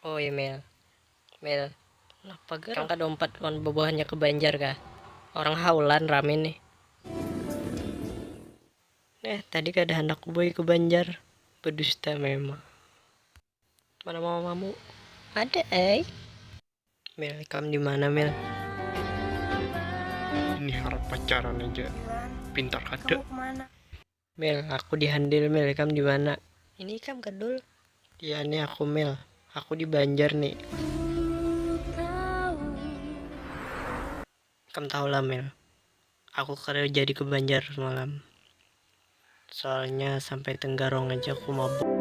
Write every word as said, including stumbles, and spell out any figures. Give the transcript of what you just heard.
Oh ya, Mel. Mel, kenapa, Ger? Ikam kada umpat wan bubuhannya ke Banjar kah? Orang haulan rame nih. Eh, tadi kada handak boy ke Banjar. Bedusta memang. Mana mamamu? Ada, ai. Mel, ikam di mana, Mel? Ini harap pacaran aja. Pintar kada. Kamu kemana? Mel, aku di Handil, Mel. Ikam di mana? Ini ikam, Kedul. Iya, ini aku, Mel. Aku di Banjar nih. Ikam tahu lah, Mel. Aku kada jadi ke Banjar semalam. Soalnya sampai tenggarong aja aku mabuk.